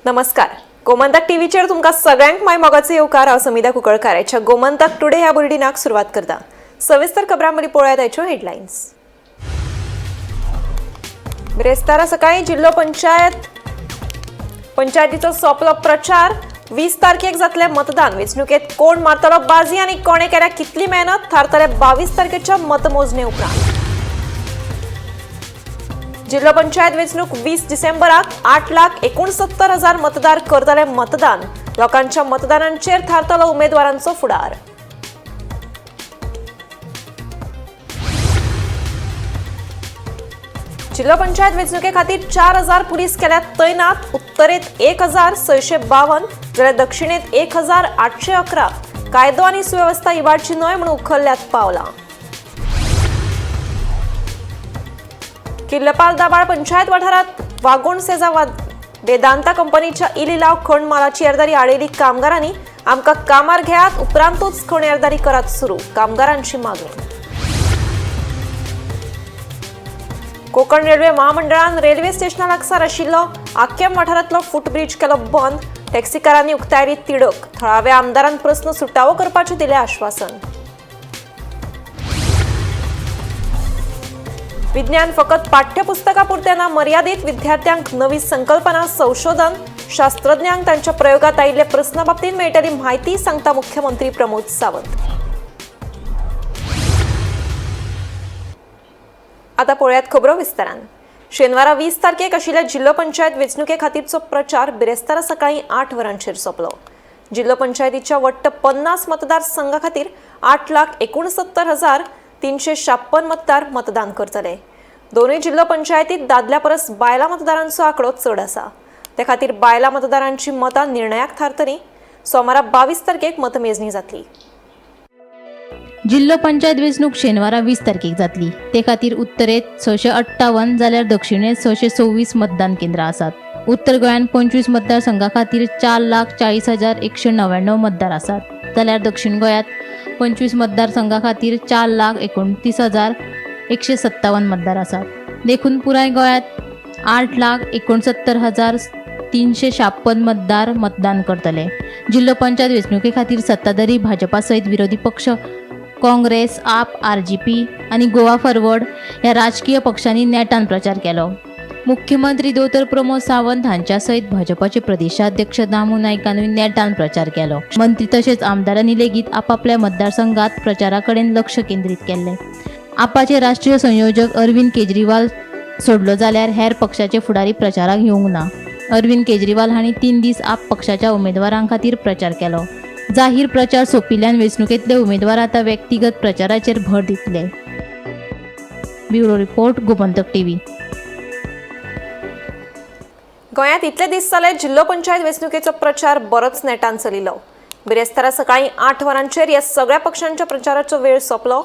नमस्कार, गोमंतक टीव्हीचेर तुमकां सगळ्यांक माय मोगाचो येवकार. हांव समिधा कुंकळकार. आयच्या गोमंतक टुडे ह्या बुलेटिनाक सुरवात करता. सविस्तर खबरां मदीं पळोवया आयच्यो हेडलायन्स. बिरेस्तारा सकाळी जिल्हो पंचायतीचो सोंपलो प्रचार. 20 तारखेक जातलें मतदान. वेंचणुकेत कोण मारतलो बाजी आनी कोणे केल्या कितली मेहनत थारतले 22 तारखेच्या मतमोजणे उपरांत. जिल्हो पंचायत वेंचणूक 20 डिसेंबराक. 8,69,000 मतदार करतले मतदान. लोकांच्या मतदानांचेर थारतलो उमेदवारांचो फुडार. जिल्हो पंचायत वेंचणुके खातीर 4000 पुलीस केल्यात तैनात. उत्तरेत 1652 जाल्यार दक्षिणेत 1811. कायदो आनी सुवेवस्था इबाडची न्हय म्हणून उखल्ल्यात पावलां. किल्लपाल दाबाळ पंचायत वाठारात वागोण सेजा वेदांता कंपनीच्या इलिलाव खण मालाची येरादारी आडयली कामगारांनी. आमकां कामार घेयात, उपरांतूच खण येरादारी करात सुरू, कामगारांची मागणी. कोकण रेल्वे महामंडळान रेल्वे स्टेशना लागसार आशिल्लो आक्यम वाठारांतलो फुटब्रिज केलो बंद. टॅक्सीकारांनी उक्तायली तिडक. थळाव्या आमदारान प्रस्न सुटावो करपाचें दिलें आश्वासन. विज्ञान फकत पाठ्यपुस्तका पुरतें ना मर्यादीत. विद्यार्थ्यांक नवी संकल्पना, संशोधन, शास्त्रज्ञांक तांच्या प्रयोगात आयिल्ल्या प्रस्ना बाबतींत मेळटली म्हायती, सांगता मुख्यमंत्री प्रमोद सावंत. आता पळयात खबरो विस्तारान. शेनवारा 20 तारखेक आशिल्ल्या जिल्हो पंचायत वेंचणुके खातीरचो प्रचार बिरेस्तारा सकाळी 8 वरांचेर सोंपलो. जिल्हो पंचायतीच्या वट्ट 50 मतदारसंघा खातीर 8,69,356 मतदार मतदान करतले. दोनूय जिल्हो पंचायतीत दादल्या परस बायलां मतदारांचो आंकडो चड आसा. ते खातीर बायलां मतदारांची मतां निर्णयाक थारतली. सोमारा 22 तारखेक मतमेजणी जातली. जिल्हो पंचायत वेंचणूक शेनवारा 20 तारखेक जातली. ते खातीर उत्तरेत 658 जाल्यार दक्षिणेत 626 मतदान केंद्रां आसात. उत्तर गोंयांत 25 मतदारसंघा खातीर 4,40,199 मतदार आसात, जाल्यार दक्षिण गोंयांत 25 मतदारसंघा खातीर 4,29,157 मतदार आसात. देखून पुराय गोंयांत 8,69,356 मतदार मतदान करतले. जिल्हो पंचायत वेंचणुके खातीर सत्ताधारी भाजपा सयत विरोधी पक्ष काँग्रेस, आप, आरजीपी आनी गोवा फॉरवर्ड ह्या राजकीय पक्षांनी नेटान प्रचार केलो. मुख्यमंत्री दोतोर प्रमोद सावंत हांच्या सयत भाजपाचे प्रदेशाध्यक्ष दामू नायकानूय नेटान प्रचार केलो. मंत्री तशेंच आमदारांनी लेगीत आपापल्या मतदारसंघात प्रचारा कडेन लक्ष केंद्रीत केल्लें. आपाचे राष्ट्रीय संयोजक अरविंद केजरीवाल सोडलो जाल्यार हेर पक्षाचे फुडारी प्रचाराक येवंक ना. अरविंद केजरीवाल हांणी 3 दीस आप पक्षाच्या उमेदवारां खातीर प्रचार केलो. जाहीर प्रचार सोंपिल्ल्यान वेंचणुकेंतले उमेदवार आतां व्यक्तिगत प्रचाराचेर भर दितले. Bureau report, Gomantak TV. गोंयांत इतले दीस जाले जिल्हो पंचायत वेंचणुकेचो प्रचार बरोच नेटान चलिल्लो. बिरेस्तारा सकाळी 8 वरांचेर ह्या सगळ्या पक्षांच्या प्रचाराचो वेळ सोंपलो.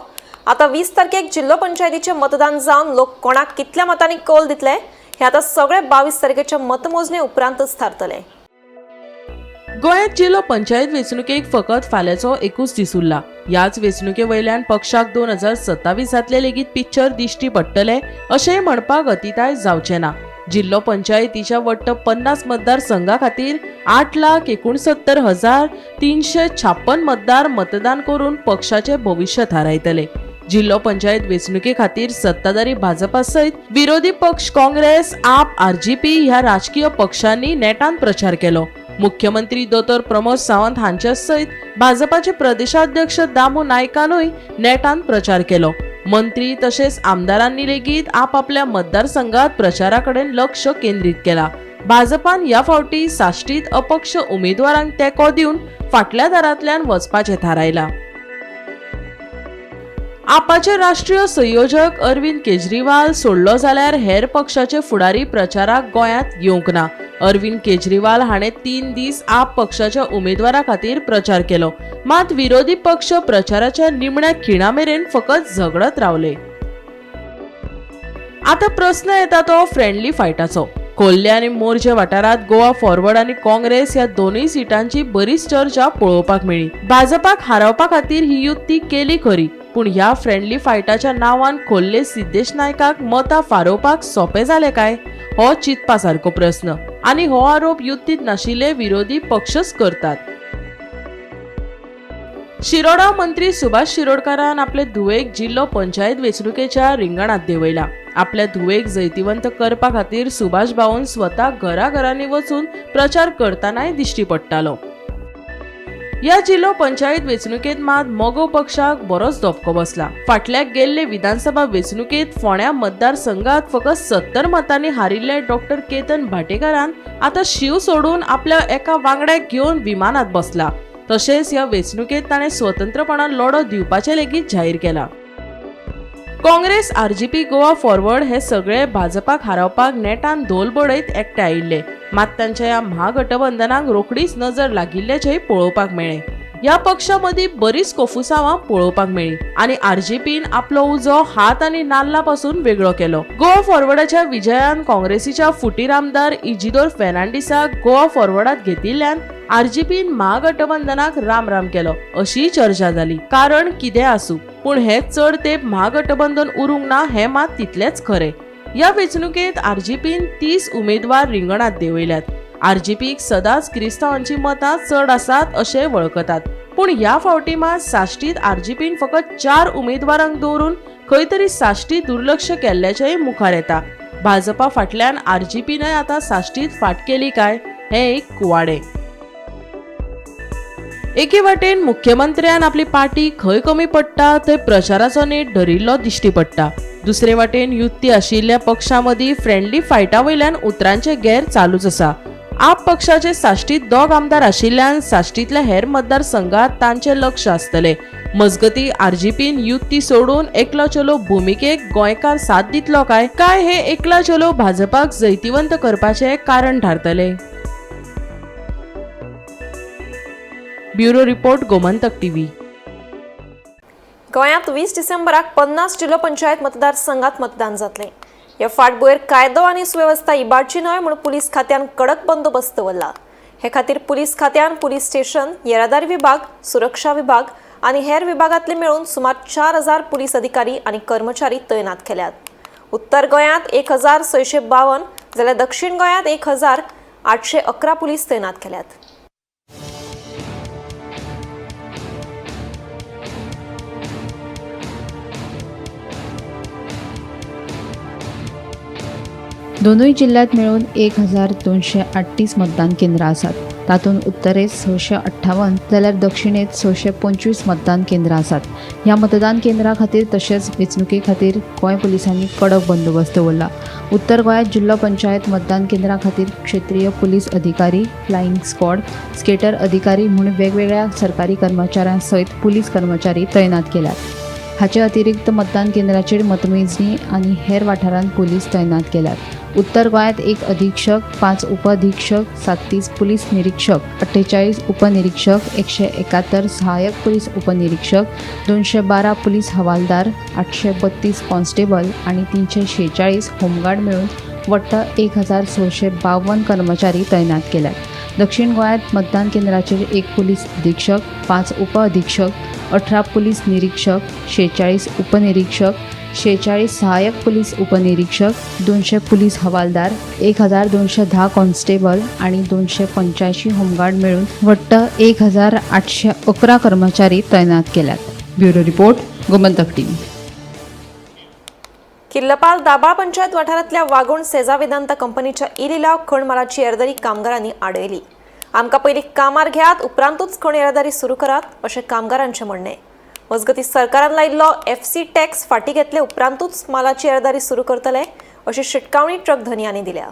आतां 20 तारखेक जिल्हो पंचायतीचें मतदान जावन लोक कोणाक कितल्या मतांनी कौल दितले हे आतां सगळे 22 तारखेच्या मतमोजणे उपरांतच थारतले. गोंयांत जिल्हो पंचायत वेंचणुकेक फकत फाल्यांचो एकूच दीस उरला. ह्याच वेंचणुके वयल्यान पक्षाक 2027 लेगीत पिक्चर दिश्टी पडटलें अशेंय म्हणपाक अतिताय जावचें ना. जिल्हो पंचायतीच्या वट्ट 50 मतदारसंघा खातीर 8,69,356 मतदार मतदान करून पक्षाचे भविश्य थारायतले. जिल्हो पंचायत वेंचणुके खातीर सत्ताधारी भाजपा सयत विरोधी पक्ष काँग्रेस, आप, आरजीपी ह्या राजकीय पक्षांनी नेटान प्रचार केलो. मुख्यमंत्री दोतोर प्रमोद सावंत हांच्या सयत भाजपाचे प्रदेशाध्यक्ष दामू नायकानूय नेटान प्रचार केलो. मंत्री तशेंच आमदारांनी लेगीत आपापल्या मतदारसंघात प्रचारा कडेन लक्ष केंद्रीत केला. भाजपान ह्या फावटी साश्टीत अपक्ष उमेदवारांक तेंको दिवन फाटल्या दारांतल्यान वचपाचें थारायलां. आपाचे राष्ट्रीय संयोजक अरविंद केजरीवाल सोडलो जाल्यार हेर पक्षाचे फुडारी प्रचाराक गोंयांत येवंक ना. अरविंद केजरीवाल हाणें 3 दीस आप पक्षाच्या उमेदवारा खातीर प्रचार केलो. मात विरोधी पक्ष प्रचाराच्या निमण्या खिणा मेरेन फकत झगडत रावले. आतां प्रस्न येता तो फ्रेंडली फायटाचो. खोर्ले आनी मोरजे वाठारांत गोवा फॉरवर्ड आनी काँग्रेस ह्या दोनूय सिटांची बरीच चर्चा पळोवपाक मेळ्ळी. भाजपाक हारोवपा खातीर ही युती केली खरी, पूण ह्या फ्रेंडली फायटाच्या नांवान खोर्ले सिद्धेश नायकाक मतां फारोवपाक सोंपें जालें काय, हो चिंतपा सारको प्रस्न. आनी हो आरोप युतीत नाशिल्ले विरोधी पक्षच करतात. शिरोडा मंत्री सुभाष शिरोडकारान आपले धुवेक जिल्लो पंचायत वेंचणुकेच्या रिंगणात देंवयला. आपल्या धुवेक जैतिवंत करपा खातीर सुभाष भाऊन स्वता घराघरांनी वचून प्रचार करतानाय दिश्टी पडटालो. ह्या जिल्लो पंचायत वेंचणुकेंत मात मगो पक्षाक बरोच धपको बसला. फाटल्या गेल्ले विधानसभा वेंचणुकेंत फोंड्या मतदारसंघात फकत 70 मतांनी हारिल्ले डॉक्टर केतन भाटेकारान आतां शीव सोडून आपल्या एका वांगड्याक घेवन विमानात बसला. तशेंच ह्या वेंचणुकेंत ताणें स्वतंत्रपणान लढो दिवपाचें लेगीत जाहीर केला. काँग्रेस, आरजीपी, गोवा फॉरवर्ड हे सगळे भाजपाक हारोवपाक नेटान धोल बडयत एकठांय आयिल्ले. मात तांच्या ह्या महागठबंधनाक रोखडीच नजर लागिल्ल्याचेंय पळोवपाक मेळ्ळें. ह्या पक्षा मदीं बरीच कोफुसांवां पळोवपाक मेळ्ळीं आनी आरजीपीन आपलो उजो हात आनी नाल्ला पासून वेगळो केलो. गोवा फॉरवर्डाच्या विजयान काँग्रेसीच्या फुटीर आमदार इजिदोर फेर्नांडीसाक गोवा फॉरवर्डात घेतिल्ल्यान आरजीपीन महागठबंधनाक राम राम केलो अशीय चर्चा जाली. कारण कितें आसूं, पूण हे चड तेंप महागठबंधन उरूंक ना हें मात तितलेंच खरें. ह्या वेंचणुकेंत आरजीपीन 30 उमेदवार रिंगणात देंवयल्यात. आरजीपीक सदांच क्रिस्तांवांची मतां चड आसात अशें वळखतात, पूण ह्या फावटी मात साश्टीत आरजीपीन फकत 4 उमेदवारांक दवरून खंय तरी साश्टी दुर्लक्ष केल्ल्याचेंय मुखार येता. भाजपा फाटल्यान आरजीपीनय आतां साश्टीत फाट केली काय हें एक कुवाडें. एके वाटेन मुख्यमंत्र्यान आपली पार्टी खंय कमी पडटा थंय प्रचाराचो नेट धरिल्लो दिश्टी पडटा. दुसरे वाटेन युती आशिल्ल्या पक्षां मदीं फ्रेंडली फायटा वयल्यान उतरांचे गेर चालूच आसा. आप पक्षाचे साश्टीत 2 आमदार आशिल्ल्यान साश्टीतल्या हेर मतदारसंघात तांचें लक्ष आसतलें. मजगती आरजीपीन युती सोडून एकलो चलो भुमिकेक गोंयकार साथ दितलो काय काय हे एकला चलो भाजपाक जैतिवंत करपाचें कारण थारतलें. Bureau report, Gomantak TV. गोंयांत 20 डिसेंबराक 50 जिल्लो पंचायत मतदारसंघात मतदान जातलें. ह्या फाटभुंयेर कायदो आनी सुवेवस्था इबाडची न्हय म्हूण पुलीस खात्यान कडक बंदोबस्त दवरला. हे खातीर पुलीस खात्यान पुलीस स्टेशन, येरादारी विभाग, सुरक्षा विभाग आनी हेर विभागांतले मेळून सुमार 4000 पुलीस अधिकारी आनी कर्मचारी तैनात केल्यात. उत्तर गोंयांत 1652 जाल्यार दक्षिण गोंयांत 1811 पुलीस तैनात केल्यात. दोनूय जिल्ल्यांत मेळून 1238 मतदान केंद्रां आसात. तातूंत उत्तरेंत 658 जाल्यार दक्षिणेंत 625 मतदान केंद्रां आसात. ह्या मतदान केंद्रां खातीर तशेंच वेंचणुके खातीर गोंय पुलिसांनी कडक बंदोबस्त दवरला. उत्तर गोंयांत जिल्लो पंचायत मतदान केंद्रां खातीर क्षेत्रीय पुलीस अधिकारी, फ्लायिंग स्क्वॉड, स्केटर अधिकारी म्हूण वेगवेगळ्या सरकारी कर्मचाऱ्यां सयत पुलीस कर्मचारी तैनात केल्यात. हाचे अतिरिक्त मतदान केंद्राचेर मतमेजणी आनी हेर वाठारांत पुलीस तैनात केल्यात. उत्तर गोंयांत 1 अधीक्षक, 5 उपअधीक्षक, 37 पुलीस निरीक्षक, 48 उपनिरीक्षक, 171 सहाय्यक पुलीस उपनिरीक्षक, 212 पुलीस हवालदार, 832 कॉन्स्टेबल आनी 346 होमगार्ड मेळून वट्ट 1652 कर्मचारी तैनात केल्यात. दक्षिण गोंयांत मतदान केंद्राचेर 1 पुलीस अधीक्षक, 5 उपअधीक्षक, 18 पुलीस निरीक्षक, 46 उपनिरीक्षक, 46 सहाय्यक पुलीस उपनिरीक्षक, 200 पुलीस हवालदार, 1210 कॉन्स्टेबल आनी 285 होमगार्ड मेळून वट्ट 1811 कर्मचारी तैनात केल्यात. Bureau report, Gomantak TV. Killapal Dabhal panchayat वाठारांतल्या वागोण सेजा वेदांता कंपनीच्या इलिलाव खण मालाची येरादारी कामगारांनी आडयली. आमकां पयलीं कामार घेयात, उपरांतूच खण येरादारी सुरू करात अशें कामगारांचें म्हणणें. मजगतीं सरकारान लायिल्लो एफसी टॅक्स फाटीं घेतले उपरांतूच मालाची येरादारी सुरू करतले अशी शिटकावणी ट्रक धनयांनी दिल्या.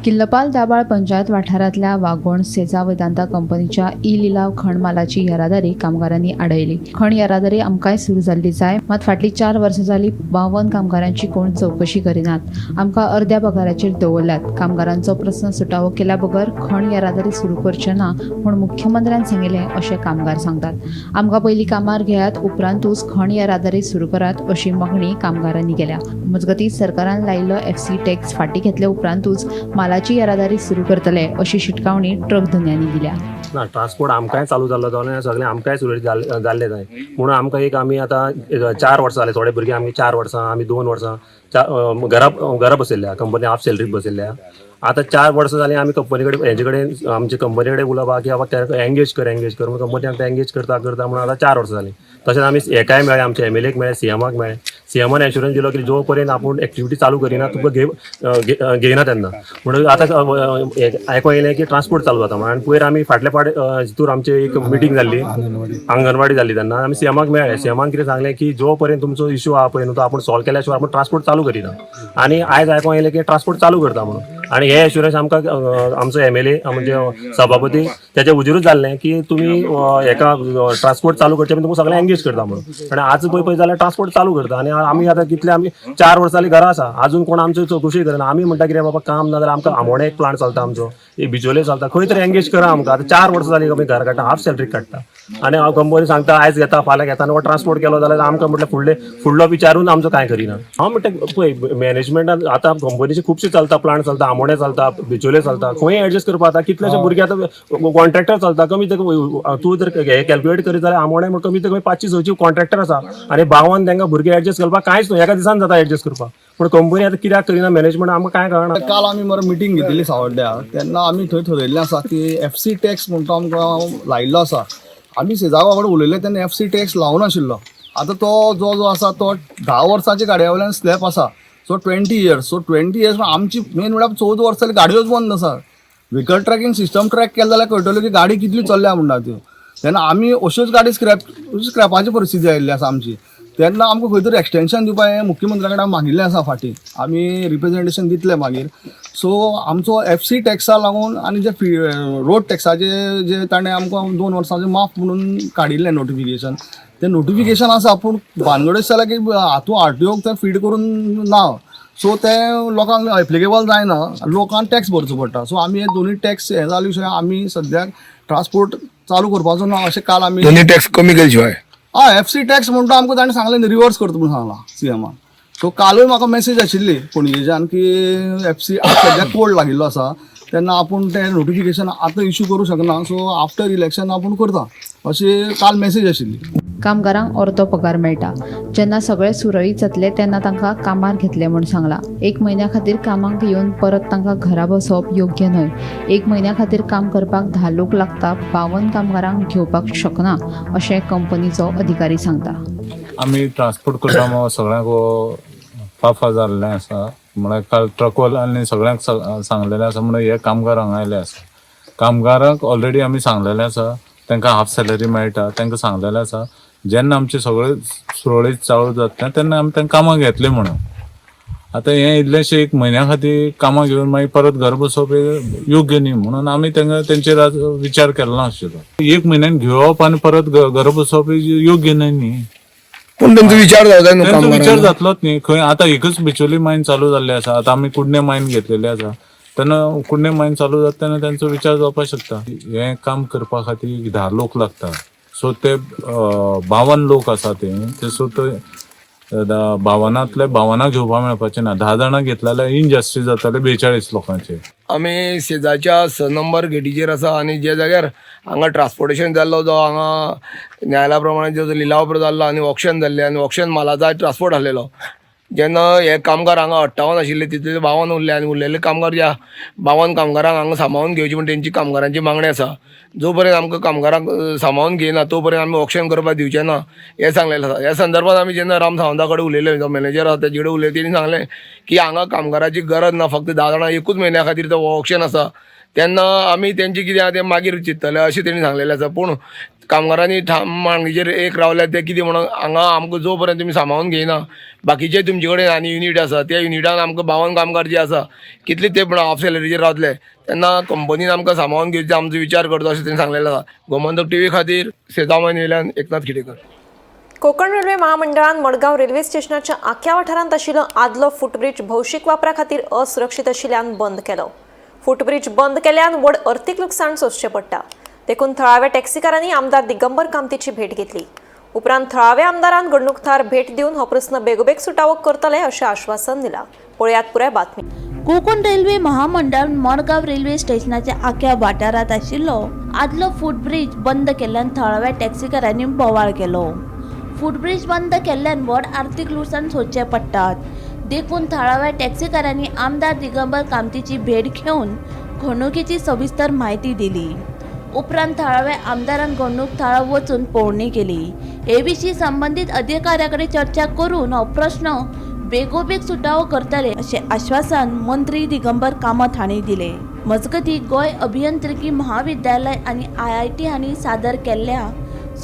किल्लपाल दाबाळ पंचायत वाठारांतल्या वागोण सेजा वेदांता कंपनीच्या ई लिलाव खण मालाची येरादारी कामगारांनी आडयली. खण येरादारी आमकांय सुरू जाल्ली जाय, मात फाटलीं 4 वर्सां जालीं 52 कामगारांची कोण चवकशी करिनात. आमकां अर्द्या पगाराचेर दवरल्यात. कामगारांचो प्रस्न सुटावो केल्या बगर खण येरादारी सुरू करचे ना म्हूण मुख्यमंत्र्यान सांगिल्लें अशें कामगार सांगतात. आमकां पयलीं कामार घेयात, उपरांतूच खण येरादारी सुरू करात अशी मागणी कामगारांनी केल्या. मजगतीं सरकारान लायिल्लो एफसी टॅक्स फाटीं घेतले उपरांतूच मालाची मालाची येरादारी सुरू करतले अशी शिटकावणी ट्रक धनयांनी दिल्या. ना ट्रान्सपोर्ट आमकांय चालू जाल्लो तो आनी सगळें आमकांय सुरळीत जाल्लें जाय म्हणून आमकां एक आमी आतां 4 वर्सां जाले, थोडे भुरगे आमी 4 वर्सां, आमी 2 वर्सां घरा घरा बसयल्ल्या, कंपनी हाफ सॅलरी बसयल्ल्या. आतां 4 वर्सां जालीं आमी कंपनी कडेन हेजे कडेन आमचे कंपनी कडेन उलोवपाक की बाबा एंगेज कर एंगेज कर म्हणून कंपनी आमकां एंगेज करता करता म्हणून आतां 4 वर्सां जालीं. तशेंच आमी हेकाय मेळ्ळे, आमच्या एमएलएक मेळ्ळे, सीएमाक मेळ्ळे. सीएमान एश्योरन्स दिलो की जो पर्यंत आपूण एक्टिविटी चालू करिना तुका घेयना तेन्ना. म्हणून आतां आयकोंक येयलें की ट्रान्सपोर्ट चालू जाता म्हणून. आनी पयर आमी फाटले फाट हितूर आमची एक मिटींग जाल्ली, अंगणवाडी जाल्ली, तेन्ना आमी सीएमाक मेळ्ळे. सीएमान कितें सांगलें की जो पर्यंत तुमचो इशू आहा पळय न्हू तो आपूण सॉल्व केल्या शिवाय आपूण ट्रान्सपोर्ट चालू करिना. आनी आयज आयकोंक येयलें की ट्रान्सपोर्ट चालू करता म्हणून. आनी हे एश्योरन्स आमकां आमचो एमएलए म्हणजे सभापती त्याच्या उजीरूच जाल्लें की तुमी हेका ट्रान्सपोर्ट चालू करचे तुमकां सगळें एंगेज करता म्हणून. आनी आज पळय पळय जाल्यार ट्रान्सपोर्ट चालू करता. आनी आमी आतां कितले आमी 4 वर्सां जालीं घरा आसा, आजून कोण आमची चवकशी करना. आमी म्हणटा कितें बाबा काम ना जाल्यार आमकां आमोणे एक प्लांट चलता आमचो, एक बिजोले चलता, खंय तरी एंगेज करा आमकां. आतां 4 वर्सां जालीं आमी घर काडटा, हाफ सॅलरी काडटा. आनी हांव कंपनी सांगता आयज घेता फाल्यां घेता, आनी हो ट्रान्सपोर्ट केलो जाल्यार आमकां म्हटल्यार फुडलो विचारून आमचो कांय करिना. हांव म्हणटा पळय मॅनेजमेंटान आतां कंपनीचे खुबशे चलता, प्लांट चलता, आमोणे चलता, बिचोले चलता, खंय एडजस्ट करपा आतां कितलेशे भुरगे आतां कॉन्ट्रॅक्टर चलता, कमी ते तूं जर हे कॅल्क्युलेट करीत जाल्यार आमोणे कमी ते कमी 5-6 कॉन्ट्रॅक्टर आसा आनी 52 तांकां भुरगे एडजस्ट करपाक कांयच न्हू, एका दिसान जाता एडजस्ट करपाक. पूण कंपनी आतां कित्याक करिना मॅनेजमेंट आमकां कांय कळना. काल आमी मरे मिटींग घेतिल्ली सावड्ड्या, तेन्ना आमी थंय थरयल्लें आसा की एफसी टॅक्स म्हणटा आमकां लायिल्लो आसा. आमी सेजावा कडेन उलयले तेन्ना एफसी टॅक्स लावनाशिल्लो. आतां तो जो जो आसा तो 10 वर्सांच्या गाडये वयल्यान स्लॅब आसा, सो 20 इयर्स. सो 20 इयर्स आमची मेन म्हळ्यार 14 वर्सां जाली गाडयोच बंद आसा. व्हेकल ट्रॅकिंग सिस्टम ट्रॅक केलें जाल्यार कळटलें की गाडी कितली चल्ल्या म्हणटा त्यो. तेन्ना आमी अश्योच गाडी स्क्रॅपाची परिस्थिती आयिल्ली आसा आमची. तेन्ना आमकां खंय तरी एक्सटेंशन दिवपा हें मुख्यमंत्र्या कडेन मागिल्लें आसा, फाटीं आमी रिप्रेजेंटेशन दितले मागीर. सो आमचो एफसी टॅक्सा लागून आनी जे रोड टॅक्साचे जे ताणें आमकां 2 वर्सांचे माफ म्हणून काडिल्लें नोटिफिकेशन, तें नोटिफिकेशन आसा पूण भानगड अशें जालें की हातूंत आरटीओक तें फीड करून ना, सो तें लोकांक एप्लिकेबल जायना, लोकांक टॅक्स भरचो पडटा. सो आमी हे दोनूय टॅक्स हें जाले शिवाय आमी सद्याक ट्रान्सपोर्ट चालू करपाचो ना अशें काल आमी दोन्ही टॅक्स कमी केले शिवाय हय एफसी टॅक्स म्हणटा आमकां ताणें सांगलें रिवर्स करता म्हणून सांगलां सीएमान. सो कालूय म्हाका मॅसेज आशिल्ली पणजेच्यान की एफसी सद्याक कोल्ड लागिल्लो आसा तेन्ना आपूण तें नोटिफिकेशन आतां इशू करूं शकना, सो आफ्टर इलेक्शन आपूण करता अशी काल मॅसेज आशिल्ली. कामगारांक अर्दो पगार मेळटा. जेन्ना सगळें सुरळीत जातलें तेन्ना तांकां कामार घेतले म्हूण सांगलां. 1 म्हयन्या खातीर कामाक येवन परत तांकां घरा बसोवप योग्य न्हय. 1 म्हयन्या खातीर काम करपाक 10 लोक लागता, 52 कामगारांक घेवपाक शकना अशें कंपनीचो अधिकारी सांगता. आमी ट्रान्सपोर्ट करता सगळ्यांक फाफा जाल्लें आसा. म्हळ्यार काल ट्रकवाल्यांनी सगळ्यांक सांगलेलें आसा म्हणून हे कामगार हांगा आयले आसा. कामगारांक ऑलरेडी आमी सांगलेलें आसा, तांकां हाफ सॅलरी मेळटा, तांकां सांगलेलें आसा जेन्ना आमचें सगळें सुरळीत चालू जातलें तेन्ना आमी तांकां कामाक घेतलें म्हणून. आतां हें इल्लेशें 1 म्हयन्या खातीर कामाक घेवन मागीर परत घर बसोवप हें योग्य न्ही म्हणून आमी तांकां तेंचेर आज विचार केलो नाशिल्लो. 1 म्हयन्यान घेवप आनी परत घर बसोवप हें योग्य न्हय न्ही. पूण तेंचो विचार जावं जाय न्हू तेंचो विचार कामगारांक. जातलोच न्ही खंय. आतां एकच बिचोली मायन चालू जाल्ली आसा, आतां आमी कुडणे मायन घेतलेली आसा, तेन्ना कुडणे मायन चालू जाता तेन्ना तेंचो विचार जावपाक शकता. हें काम करपा खातीर 10 लोक लागता, सो ते 52 लोक आसा ते सो ते 52 52 घेवपाक मेळपाचें ना. 10 जाणां घेतले जाल्यार इनजस्टीस जाताले 42 लोकांचे. आमी शेजारच्या 6 नंबर गेटीचेर आसा आनी जे जाग्यार हांगा ट्रान्सपोर्टेशन जाल्लो जो हांगा न्यायालया प्रमाणे जो लिलाव जाल्लो आनी ऑक्शन जाल्लें आनी ऑक्शन मालाचो ट्रान्सपोर्ट आसलेलो. जेन्ना हे कामगार हांगा 58 आशिल्ले तितले 52 उरले आनी उरलेले कामगार ज्या 52 कामगारांक हांगा सांबाळून घेवचे म्हण तेंची कामगारांची मागणी आसा. जो पर्यंत आमकां कामगारांक सांबाळून घेयना तो पर्यंत आमी ऑक्शन करपाक दिवचे ना हें सांगलेलें आसा. ह्या संदर्भात आमी जेन्ना राम सावंता कडेन उलयले, जो मॅनेजर आसा तेजे कडेन उलयले, तेणी सांगलें की हांगा कामगाराची गरज ना, फक्त 10 जाणां एकूच म्हयन्या खातीर तो ऑक्शन आसा, तेन्ना आमी तेंचें कितें आहा तें मागीर चिंततले अशें तेणी सांगलेलें आसा. पूण कामगारांनी ठाम मागणीचेर एक रावल्या ते कितें म्हणून हांगा आमकां जो पर्यंत तुमी सांबाळून घेयना बाकीचे तुमचे कडेन आनी युनीट आसा त्या युनिटान आमकां 52 कामगार जे आसा कितले ते पण हाफ सॅलरीचेर रावतले तेन्ना कंपनीन आमकां सांबाळून घेवचें आमचो विचार करचो अशें तेणी सांगलेलें आसा. गोमंतक टीव्ही खातीर सेतामायन वयल्यान एकनाथ खिडेकर. कोकण रेल्वे महामंडळान मडगांव रेल्वे स्टेशनाच्या आख्या वाठारांत आशिल्लो आदलो फुटब्रिज भौशीक वापरा खातीर असुरक्षीत आशिल्ल्यान बंद केलो. फुटब्रिज बंद केल्यान व्हड अर्थीक लुकसाण सोंसचें पडटा, देखून थळाव्या टॅक्सीकारांनी आमदार दिगंबर कामतीची भेट घेतली. उपरांत थळाव्या आमदारान घडणूक थळार भेट दिवन हो प्रस्न बेगोबेग सुटावो करतले अशें आश्वासन दिलां. पळयात पुराय बातमी. कोकण रेल्वे महामंडळान मडगांव रेल्वे स्टेशनाच्या आख्या वाठारांत आशिल्लो आदलो फुटब्रीज बंद केल्ल्यान थळाव्या टॅक्सीकारांनी बोवाळ केलो. फुटब्रीज बंद केल्ल्यान व्हड आर्थीक लुकसाण सोंसचें पडटात, देखून थळाव्या टॅक्सीकारांनी आमदार दिगंबर कामतीची भेट घेवन घडणुकेची सविस्तर म्हायती दिली. उपरांत थळाव्या आमदारान घडणूक थळार वचून पळोवणी केली. हे विशीं संबंदीत अधिकाऱ्या कडेन चर्चा करून हो प्रश्न बेगोबेग सुटावो करतले अशें आश्वासन मंत्री दिगंबर कामत हांणी दिलें. मजगतीं, गोंय अभियंत्रिकी महाविद्यालय आनी आयआयटी हांणी सादर केल्ल्या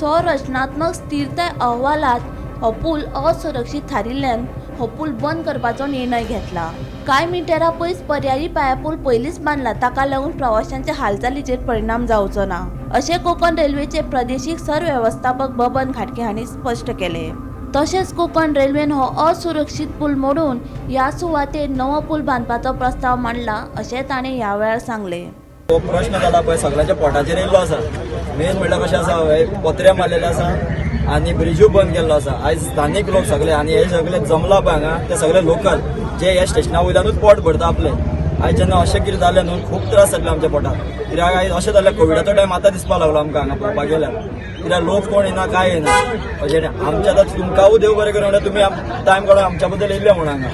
संरचनात्मक स्थिरताय अहवालांत हो पूल असुरक्षीत थारिल्ल्यान हो पूल बंद करपाचो निर्णय घेतला. कांय मिटरां पयस पर्यायी पांयापूल पयलींच बांदला, ताका लागून प्रवाशांच्या हालचालीचेर परिणाम जावचो ना, अशें कोकण रेल्वेचे प्रदेशीक सरवेवस्थापक बबन घाटगे हांणी स्पश्ट केलें. तशेंच कोकण रेल्वेन हो असुरक्षीत पूल मोडून ह्या सुवातेर नवो पूल बांदपाचो प्रस्ताव मांडला, अशें ताणें ह्या वेळार सांगलें. हो प्रश्न जाला पळय सगळ्यांच्या पोटाचेर येयल्लो आसा. मेन म्हणल्यार कशें आसा, हे पत्रे मारलेले आसा आनी ब्रिजूय बंद केल्लो आसा. आयज स्थानीक लोक सगळे आनी हे सगळे जमला पळय हांगा, ते सगळे लोकल जे ह्या स्टेशना वयल्यानूच पोट भरता आपले. आयज जेन्ना अशें कितें जालें न्हू, खूब त्रास जातले आमच्या पोटाक. कित्याक आयज अशें जालें, कोविडाचो टायम आतां दिसपाक लागलो आमकां हांगा पळोवपाक गेल्यार. कित्याक लोक कोण येना, काय येना अशें. आमच्या आतां तुमकांय देव बरें करूं म्हणल्यार तुमी टायम काडून आमच्या बद्दल येयल्ले म्हणून हांगा.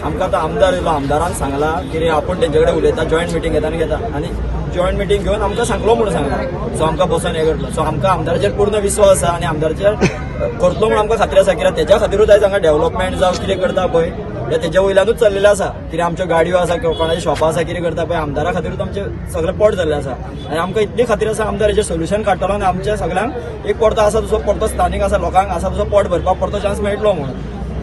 आमकां आतां आमदार येयलो, आमदारान सांगला कितें आपूण तेंचे कडेन उलयता, जॉयंट मिटींग घेता आनी घेता आनी जॉयंट मिटींग घेवन आमकां सांगलो म्हणून सांगला. सो आमकां बसोन हें करतलो. सो आमकां आमदाराचेर पूर्ण विस्वास आसा आनी आमदाराचेर करतलो म्हणून आमकां खात्री आसा. कित्याक तेच्या खातीरूच आयज हांगा डेव्हलपमेंट जावं कितें करता पळय, तें तेच्या वयल्यानूच चल्लेलें आसा. कित्याक आमच्यो गाडयो आसा, कोणाच्यो शॉपां आसा, कितें करता पळय, आमदारा खातीरूच आमचें सगळें पोट जाल्लें आसा. आनी आमकां इतली खात्री आसा आमदार हेचेर सोल्युशन काडटलो आनी आमच्या सगळ्यांक एक परतो आसा तसो परतो स्थानीक आसा लोकांक आसा तसो पोट भरपाक परतो चान्स मेळटलो म्हणून.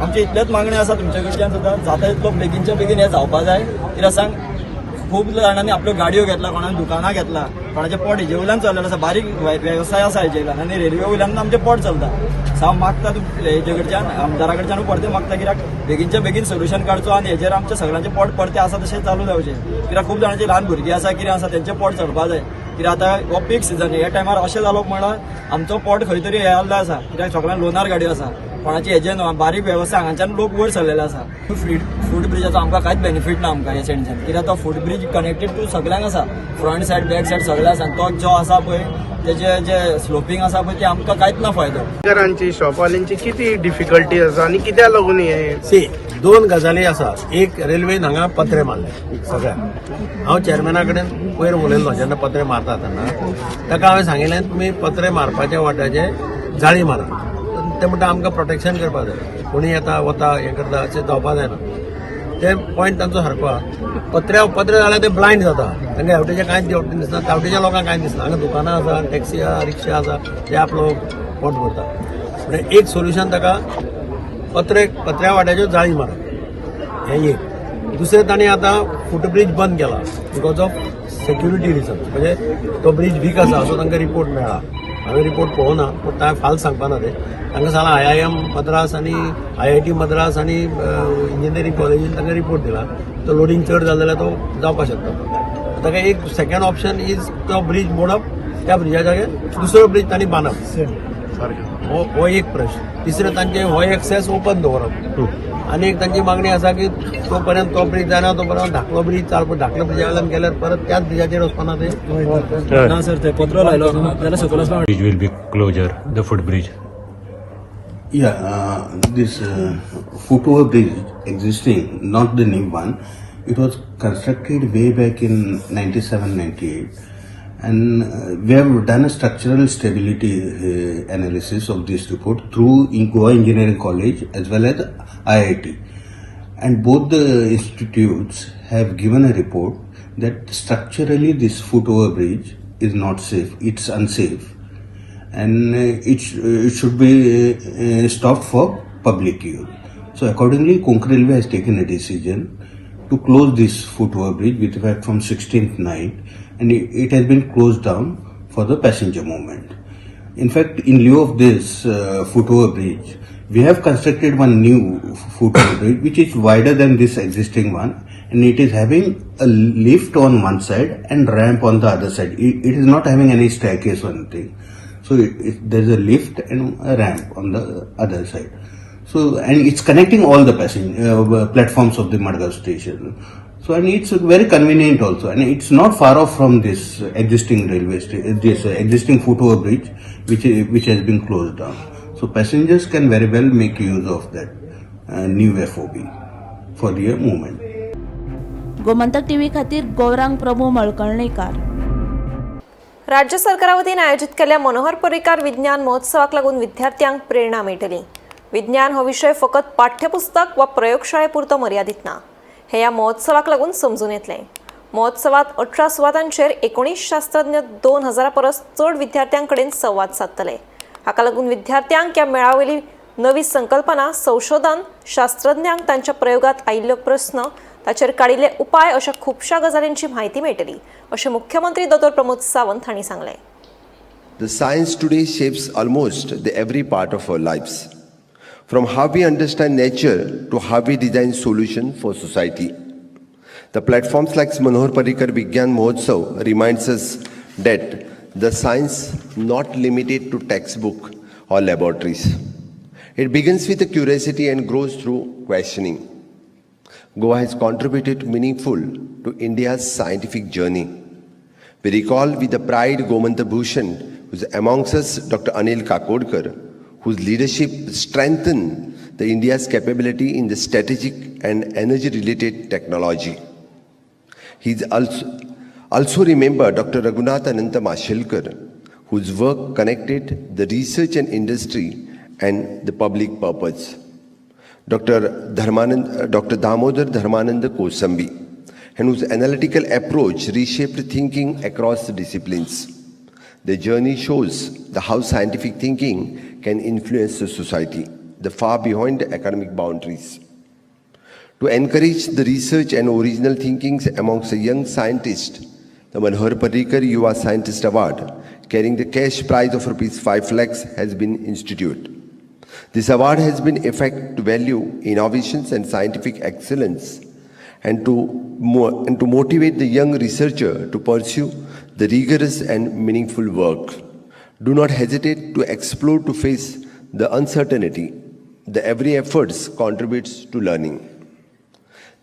आमची इतलेच मागणी आसा तुमचे कडच्यान सुद्दां, जाता तितलो बेगीनच्या बेगीन हें जावपा जाय. कित्याक सांग, खूब जाणांनी आपल्यो गाडयो घेतला, कोणान दुकानां घेतला, कोणाचें पोट हेजे वयल्यान चल्लेलें आसा. बारीक वेवसाय आसा हेजे वयल्यान आनी रेल्वे वयल्यान आमचें पोट चलता. सो हांव मागता हेजे कडच्यान, आमदारा कडच्यान परतें मागता, कित्याक बेगीनच्या बेगीन सोल्युशन काडचो आनी हेजेर आमच्या सगळ्यांचें पोट परतें आसा तशें चालू जावचें. कित्याक खूब जाणांची ल्हान भुरगीं आसा, कितें आसा, तेंचें पोट चलपा जाय. कित्याक आतां हो पीक सिजन, ह्या टायमार अशें जालो म्हणल्यार आमचो पोट खंय तरी हें जाल्लो आसा. कित्याक सगळ्यांक लोनार गाडयो आसा, कोणाची हेजे न्हू, बारीक वेवसाय हांगाच्यान लोक वयर सरलेले आसा. फूट ब्रिजाचो आमकां कांयच बेनिफीट ना आमकां ह्या सायडीच्यान. कित्याक तो फूट ब्रीज कनेक्टेड टू सगळ्यांक आसा, फ्रंट सायड बॅक सायड सगळे आसा. तो जो आसा पळय तेजे जे स्लोपींग आसा पळय ते आमकां कांयच ना फायदो. घरांची शॉपवाल्यांची किती डिफिकल्टी आसा आनी कित्याक लागून हे? सी, दोन गजाली आसा. एक, रेल्वेन हांगा पत्रे मारले सगळ्या. हांव चेअरमॅना कडेन पयर उलयल्लो. जेन्ना पत्रे मारता तेन्ना ताका हांवें सांगिल्लें, तुमी पत्रे मारपाच्या वाट्याचे जाळी मारा. ते म्हणटा, आमकां प्रोटेक्शन करपाक जाय, कोणी येता वता हें करता, अशें जावपा जायना. ते पॉयंट तांचो सारको आहा. पत्र्या पत्रे जाल्यार ते ब्लायंड जाता, तांकां हेवटेचें कांयच दिसना, तावटेच्या लोकांक कांय दिसना. हांगा दुकानां आसा, टॅक्सी आहा, रिक्षा आसा, ते आपलो पोट भरता. म्हणजे एक सोल्युशन ताका पत्रे पत्र्या वाट्याच्यो जाळी मारप हें एक. दुसरें, तांणी आतां फुटब्रीज बंद केला because of security reason. म्हणजे तो ब्रीज वीक आसा असो तांकां रिपोर्ट मेळ्ळा. हांवें रिपोर्ट पळोवना, पूण तांकां फाल्स सांगपाना ते. तांकां सांगलां, आयआयएम मद्रास आनी आयआयटी मद्रास आनी इंजिनियरींग कॉलेजीन तांकां रिपोर्ट दिला, तो लोडींग चड जालें जाल्यार तो जावपाक शकता. ताका एक सेकंड ऑप्शन is तो ब्रीज मोडप, त्या ब्रिजा जाग्यार दुसरो ब्रीज तांणी बांदप. हो एक प्रश्न. तिसरें, तांचे हो एक्सेस ओपन दवरप. आनी एक तांची मागणी आसा की तो पर्यंत तो ब्रीज जायना तो पर्यंत धाकलो ब्रीज चालू. धाकलो ब्रिजा वयल्यान गेल्यार परत त्याच ब्रिजाचेर वचपाना ते? ना सर, ते पत्रो लायलो जाल्यार सकयल वचपाक. Bridge will be closure, the footbridge. Yeah, this foot over bridge existing, not the new one, it was constructed way back in 97 98. And we have done a structural stability analysis of this report through in Goa Engineering College as well as IIT. And both the institutes have given a report that structurally this foot over bridge is not safe, it's unsafe and it should be stopped for public use. So accordingly, Konkan Railway has taken a decision to close this foot over bridge with effect from 16th night, and it has been closed down for the passenger movement. In fact, in lieu of this foot over bridge, we have constructed one new foot over bridge which is wider than this existing one, and it is having a lift on one side and ramp on the other side. It is not having any staircase or anything. So there's a lift and a ramp on the other side. So, and it's connecting all the passenger platforms of the Madgaon station. So, and it's very convenient also, and it's not far off from this existing railway station, this existing foot over bridge, which has been closed down. So, passengers can very well make use of that new FOB for their movement. Gomantak TV खातीर गौरांग प्रभू मळकर्णेकार. राज्य सरकारा वतीन आयोजीत केल्ल्या मनोहर पर्रीकार विज्ञान महोत्सवाक लागून विद्यार्थ्यांक प्रेरणा मेळटली. विज्ञान हो विशय फकत पाठ्यपुस्तक वा प्रयोगशाळे पुरतो मर्यादीत ना, हे ह्या महोत्सवाक लागून समजून येतलें. महोत्सवात 18 सुवातांचेर 19 शास्त्रज्ञ 2000 परस चड विद्यार्थ्यां कडेन संवाद सादतले. हाका लागून विद्यार्थ्यांक ह्या मेळावयली नवी संकल्पना, संशोधन, शास्त्रज्ञांक तांच्या प्रयोगात आयिल्लो प्रस्न, ताचेर काडिल्ले उपाय अशा खुबश्या गजालींची म्हायती मेळटली, अशें मुख्यमंत्री दोतोर प्रमोद सावंत हांणी सांगलें. The science today shapes almost the every part of our lives. From how we understand nature to how we design solutions for society. The platforms like Manohar Parrikar Vigyan Mahotsav reminds us that the science not limited to textbook or laboratories. It begins with a curiosity and grows through questioning. Goa has contributed meaningful to India's scientific journey. We recall with the pride Gomant Bhushan, who's amongst us, Dr. Anil Kakodkar, whose leadership strengthened the India's capability in the strategic and energy-related technology. He's also remember Dr. Raghunath Ananta Mashelkar, whose work connected the research and industry and the public purpose. Dr. Damodar Dharmanand Kosambi, and whose analytical approach reshaped thinking across the disciplines. The journey shows the how scientific thinking can influence the society, the far beyond the academic boundaries. To encourage the research and original thinkings amongst the young scientists, the Manohar Parrikar Yuva Scientist Award, carrying the cash prize of rupees 5 lakhs, has been instituted. This award has been effect to value innovations and scientific excellence and to motivate the young researcher to pursue the rigorous and meaningful work. Do not hesitate to explore, to face the uncertainty. The every efforts contributes to learning.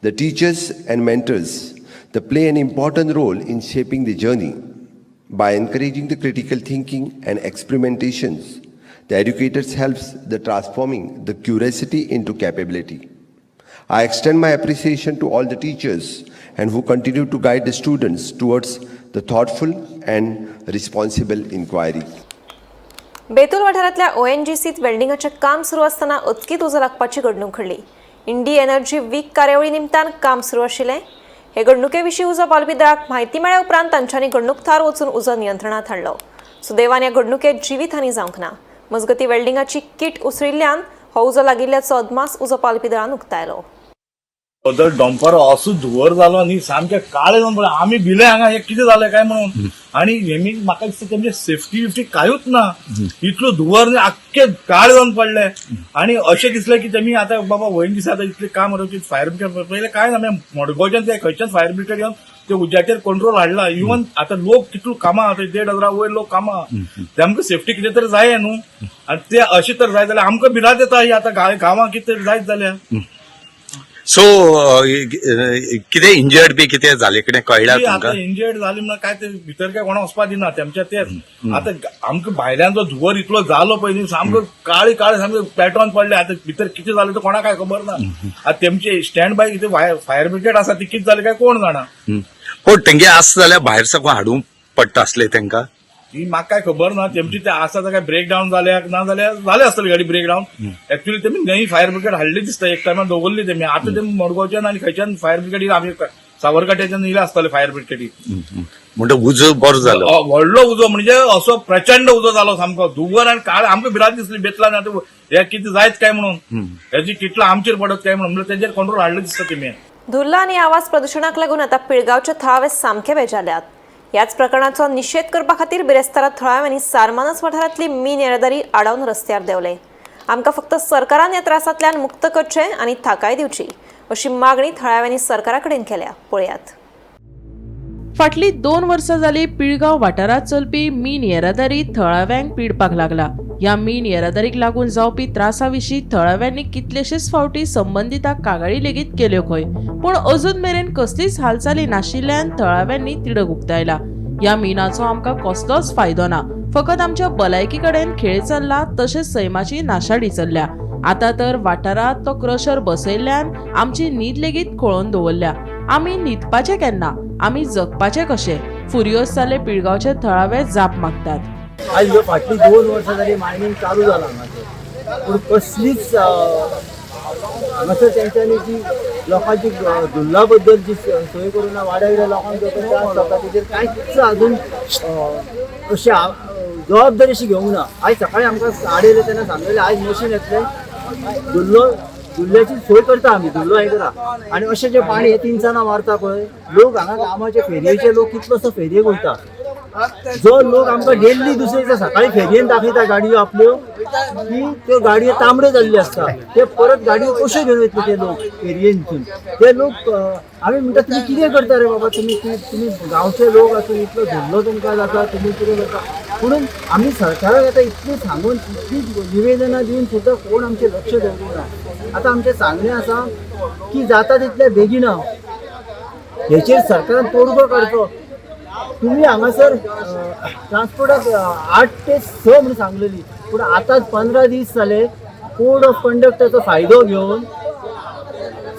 The teachers and mentors, they play an important role in shaping the journey. By encouraging the critical thinking and experimentations, the educators helps the transforming the curiosity into capability. I extend my appreciation to all the teachers and who continue to guide the students towards the thoughtful and responsible inquiry. Betul वाठारांतल्या ओएनजीसीत वेल्डिंगाचें काम सुरू आसतना अचकीत उजो लागपाची घडणूक घडली. इंडी energy week कार्यावळी निमतान काम सुरू आशिल्लें. हे घडणुके विशीं उजो पालवी दळाक म्हायती मेळ्ळ्या उपरांत तांच्यांनी घडणूक थळार वचून उजो नियंत्रणात हाडलो. सुदैवान ह्या घडणुकेत जिवीत हानी जावंक ना. मजगतीं, वेल्डिंगाची किट उसळिल्ल्यान हो उजो लागिल्ल्याचो अदमास उजो पालवी दळान उक्तायलो. तो डंपर असो धुंवर जालो न्ही, सामके काळे जावन पडले. आमी भिले हांगा, हे कितें जालें काय म्हणून. आनी हेमी म्हाका दिसता तेमचे सेफ्टी बिफ्टी कांयूच ना. इतलो धुंवर न्ही, आख्खे काळे जावन पडले. आनी अशें दिसलें की तेमी आतां बाबा वयन दिसा आतां इतलें काम करता, फायर ब्रिगेड पयलें कांय ना. मडगांवच्यान ते खंयच्यान फायर ब्रिगेड येवन ते उज्याचेर कंट्रोल हाडला. इवन आतां लोक कितलो कामां, आतां 1500 वयर लोक कामां, तेमकां सेफ्टी कितें तरी जाय न्हू. आनी ते अशें तर जायत जाल्यार आमकां भिरांत येता. ही आतां गांवांत कितें तरी जायत जाल्यार. सो कितें इंजर्ड बी कितें जाले कितें कळ्ळा ती तुमकां? आतां इंजर्ड जाली म्हणून काय ते भितर काय कोणा वचपा दिना तेमच्या. तेच आतां आमकां भायल्यान जो धुंवर इतलो जालो पयलीं, सामको काळे काळे सामके पेटोन पडले. आतां भितर कितें जालें तें कोणाक काय खबर ना. आतां तेमचे स्टँड बाय कितें फायर ब्रिगेड आसा, ती कितें जालें काय कोण जाणा. पूण तेंगे आसा जाल्यार भायर साकून हाडूंक पडटा आसलें तेंका. ही म्हाका काय खबर ना. तेमची ते आसा काय ब्रेक डावन जाल्या ना जाल्यार जाले आसतली गाडी ब्रेक डावन. एक्चुअली तेमी नवी फायर ब्रिगेड हाडली दिसता, एक टायमार दवरली तेमी. आतां ते मडगांवच्यान आनी खंयच्यान फायर ब्रिगेड, आमी सावरकाट्याच्यान येयले आसतले फायर ब्रिगेडी. म्हणटा उजो बरो जालो. व्हडलो उजो, म्हणजे असो प्रचंड उजो जालो, सामको धुंवर आनी काळ. आमकां भिरांत दिसली बेतलान आतां हे कितें जायत काय म्हणून, हेजी किटला आमचेर पडत काय म्हणून. म्हणल्यार तेजेर कंट्रोल हाडले दिसता तेमी. धुल्ल आनी आवाज प्रदुशणाक लागून आतां पिळगांवचे थळावे सामके बेजारल्यात. ह्याच प्रकरणाचो निशेध करपा खातीर बिरेस्तारा थळाव्यांनी सारमानस वाठारांतली मीन येरादारी आडावन रस्त्यार देंवले. आमकां फक्त सरकारान ह्या त्रासांतल्यान मुक्त करचें आनी थाकाय दिवची, अशी मागणी थळाव्यांनी सरकारा कडेन केल्या. पळयात. फाटलीं 2 वर्सां जाली पिळगांव वाठारांत चलपी मीन येरादारी थळाव्यांक पिडपाक लागला. ह्या मीन येरादारीक लागून जावपी त्रासा विशीं थळाव्यांनी कितलेशेच फावटी संबंदितांक कागाळी लेगीत केल्यो खंय, पूण अजून मेरेन कसलीच हालचाली नाशिल्ल्यान थळाव्यांनी तिडक उक्तायला. ह्या मिनाचो आमकां कसलोच फायदो ना, फकत आमच्या भलायकी कडेन खेळ चल्ला, तशेंच सैमाची नाशाडी चल्ल्या. आतां तर वाठारांत तो क्रशर बसयल्ल्यान आमची न्हीद लेगीत खळोवन दवरल्या. आमी न्हिदपाचें केन्ना, आमी जगपाचें कशें? फुरियोस जाल्ले पिळगांवचे थळावे जाप मागतात. आज फाटलीं 2 वर्सां जाली मायनींग चालू जालां हांगासर, पूण कसलीच हांगासर तेंच्यांनी जी लोकांची धुल्ला बद्दल जी सोय करूं ना, वाड्या वयल्या लोकांक जो त्रास जाता तेजेर कांयच अजून अशी जबाबदारी अशी घेवंक ना. आयज सकाळी आमकां आडयलें तेन्ना सांगलेलें आयज मशीन येतलें, धुल्लो धुल्ल्याची सोय करता आमी, धुल्लो हें करा. आनी अशें जें पाणी हें तिनसाना मारता पळय, लोक हांगा कामाचे फेरयेचे लोक कितलोसो फेरयेक वयता, जो लोक आमकां डेली दुसरे दिसा सकाळी फेरयेन दाखयता गाडयो आपल्यो की त्यो गाडयो तांबड्यो जाल्ल्यो आसता, ते परत गाडयो कश्यो घेवन वयतले ते लोक फेरयेनसून. ते लोक आमी म्हणटा तुमी कितें करता रे बाबा, तुमी तुमी गांवचे लोक आसून इतलो धुल्लो तुमकां जाता, तुमी कितें करता. म्हणून आमी सरकाराक आतां इतली सांगून इतली निवेदनां दिवन सुद्दां कोण आमचें लक्ष दवरूंक ना. आतां आमचें सांगणें आसा की जाता तितल्या बेगिना हेचेर सरकारान तोडगो काडचो. तुमी हांगासर ट्रान्सपोर्टाक 8 ते 6 म्हणून सांगलेली, पूण आतां 15 दीस जाले कोड ऑफ कंडक्टाचो फायदो घेवन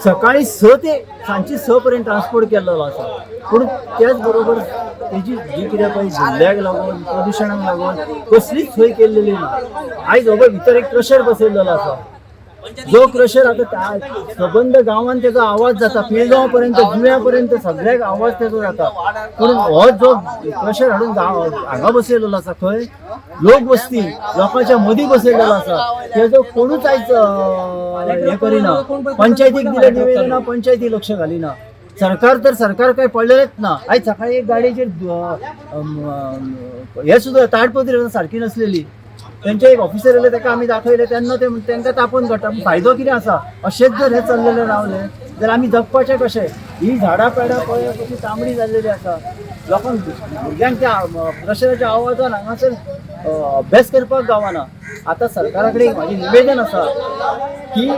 सकाळी 6 ते सांजची 6 पर्यंत ट्रान्सपोर्ट केल्लो आसा. पूण त्याच बरोबर तेजी जी कितें पळय धुल्ल्याक लागून प्रदुशणाक लागून कसलीच सोय केल्लेली ना. आयज हो भितर एक क्रशर बसयल्लो आसा, जो क्रशर आतां सबंद गांवान तेजो आवाज जाता, पिळगांव पर्यंत जुव्या पर्यंत सगळ्याक आवाज तेजो जाता. पूण हो जो क्रशर हाडून हांगा बसयलेलो आसा, खंय लोक वस्ती लोकांच्या मदीं बसयलेलो आसा, तेजो कोणूच आयज हें करिना. पंचायतीक दिलें निवेदना, पंचायती लक्ष घालिना. सरकार तर सरकार काय पडलेलेच ना. आयज सकाळी एक गाडयेचेर हे सुद्दां ताडपत्री सारकी नसलेली, तेंचे एक ऑफिसर येयले ताका आमी दाखयले तेन्ना ते तांकां तापोवन काडटा. फायदो कितें आसा? अशेंच जर हें चल्लेलें रावलें जाल्यार आमी जगपाचें कशें? ही झाडां पेडां पळय कशी तांबडी जाल्लेली आसा, लोकांक भुरग्यांक त्या क्रशराच्या आवाजान हांगासर अभ्यास करपाक गावना. आतां सरकारा कडेन म्हाजें निवेदन आसा की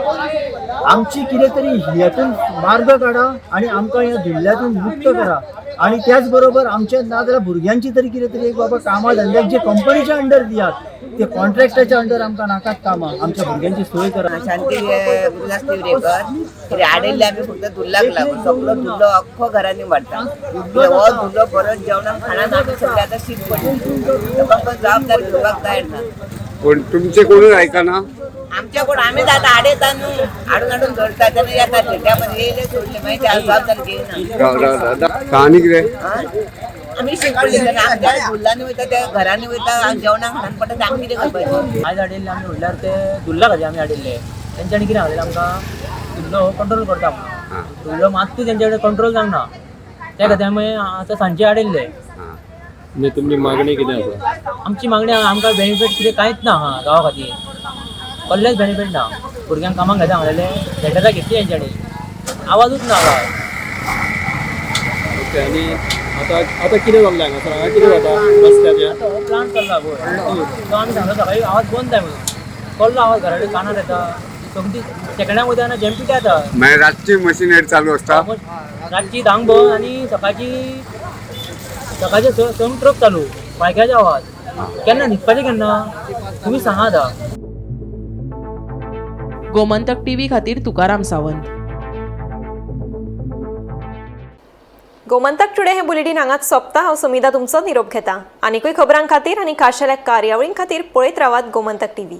आमची कितें तरी हेतून मार्ग काडा आनी आमकां ह्या धुल्ल्यातून मुक्त करा. आनी त्याच बरोबर आमच्या ना जाल्यार भुरग्यांची तरी कितें तरी एक बाबा कामां धंद्याक जे कंपनीच्या अंडर दियात, ते कॉन्ट्रॅक्टाच्या अंडर आमकां नाकात कामां, आमच्या भुरग्यांची सोय करा. शांती गुरुदास तिवरेकर कितें आडयल्ले आमी फक्त धुल्लाक लागून सगळो धुल्लो अख्खो घरांनी वाडटा. हो धुल्लो परत जेवणाक खाणान आमी सगळे आतां शीत पडली, लोकांक जबाबदारी घेवपाक तयार ना. पण तुमचे कोणूच आयकना? आमच्या कोण आमीच आतां आडयता न्हू, हाडून हाडून धरता तेन्ना येता त्या मध्ये येयले सोडले, मागीर ते जबाबदारी घेयना. आनी कितें आमी शीत पडली तेन्ना आमच्या धुल्लांनी वयता, त्या घरांनी वयता, जेवणाक खाणान पडटा, ते आमी कितें करपाचें? आयज हाडिल्ले आमी म्हणल्यार ते धुल्ला खातीर आमी हाडिल्ले. तेंच्यांनी कितें सांगलेलें आमकां, धुल्लो कंट्रोल करता म्हणून. धुल्लो मात्तूय तेंच्या कडेन कंट्रोल जावंक ना, त्या खातीर आमी आतां सांजचे हाडिल्ले. तुमची मागणी कितें आसा? आमची मागणी आमकां बेनिफीट कितें कांयच ना हांगा गांवा खातीर, कसलेच बेनिफीट ना. भुरग्यांक कामाक घेता म्हणलेले, लेटरां घेतली तेंच्यांनी, आवाजूच ना गांवांत. ओके, आनी आतां आतां कितें चल्लें हांगासर? हांगा कितें जाता रस्त्याचेर? आतां हो प्लांट चल्ला पळय, तो आमी सांगलो सकाळी आवाज बंद जाय म्हणून, कसलो आवाज घरा कडेन कानार येता, सोमती सेकंडाक वयता तेन्ना जेमपिटा येता. मागीर रातची मशिनरी चालू आसता? रातची 10 बंद आनी सकाळची सकाळचे 6 ट्रक चालू, बायकाचे आवाज. केन्ना न्हिदपाचें केन्ना तुमी सांगा आतां. गोमंतक टीव्ही खातीर तुकाराम सावंत. गोमंतक टुडे हे बुलेटीन हांगाच सोंपता. हांव समिता तुमचो निरोप घेता. आनीकूय खबरां खातीर आनी खाशेल्या कार्यावळीं खातीर पळयत रावात गोमंतक टीव्ही.